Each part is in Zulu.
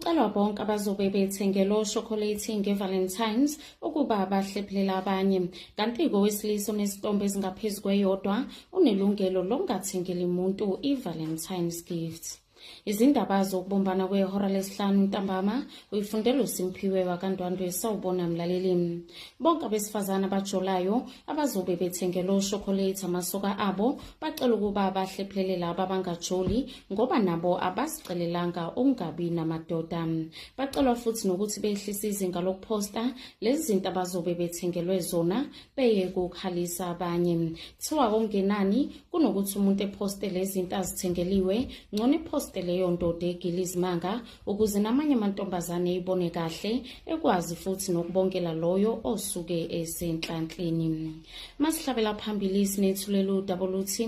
Kucelwa bonke abazobe bethengele oshokholethi nge-Valentine's ukuba bahlephulele abanye. Kanti-ke owesilisa onezitombe ezingaphezu kweyodwa unelungelo lokungathengeli muntu i-Valentine's gift. Izindaba zokubumbana kwehora lesihlanu ntambama uyifundela uSimphiwe wakaNdwandwe. Sawubona mlaleli. Bonke abesifazane abajolayo abazobe bethengele oshokholethi amasoka abo bacela ukuba bahlephulele laba abangajoli ngoba nabo abasicelelanga ukungabi namadoda. Bacelwa futhi nokuthi behlise izinga lokuphosta lezi zinto abazobe bethengelwe zona beye kukhalisa abanye. Kuthiwa kongenani kunokuthi umuntu ephoste lezi zinto azithengeliwe, ngcono ephoste leyo ndoda egila izimanga ukuze namanye amantombazane eyibone kahle, ekwazi futhi nokubongela loyo osuke esenhlanhleni. Masihlabela phambili sinethulela udaba oluthi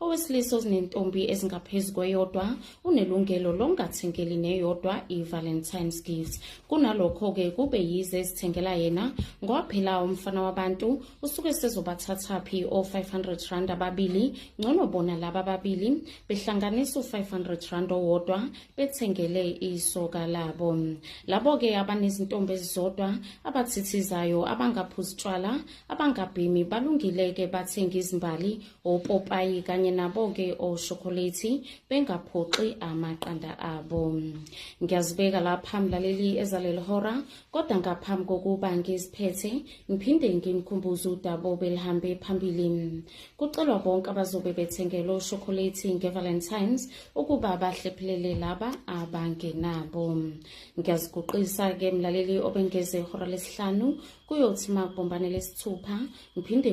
owesilisa ozinentombi ezingaphezu kweyodwa unelungelo lokungathengeli neyodwa i-Valentine's gift. Kunalokho-ke kube yize ezithengela yena ngoba phela umfana wabantu usuke sezobathathaphi o-500 rand ababili, ngcono bona laba ababili behlanganisa u-500 rand owodwa bethengele isoka labo. Labo-ke abanezintombi ezizodwa abathithizayo abangaphuzi tshwala abangabhemi balungile-ke bathenga izimbali opopayi kanye nabo-ke oshokholethi bengaphoxi amaqanda abo. Ngiyazibeka lapha mlaleli ezaleli hora, kodwa ngaphambi kokuba ngiziphethe ngiphinde nginikhumbuze udaba obelihambe phambili. Kucelwa bonke abazobe bethengele oshokholethi nge-Valentine's ukuba bahlephulele laba abangenabo. Ngiyaziguqisa-ke mlaleli obengeze ihora lesihlanu kuyothi makubumbane lesithupha ngiphinde.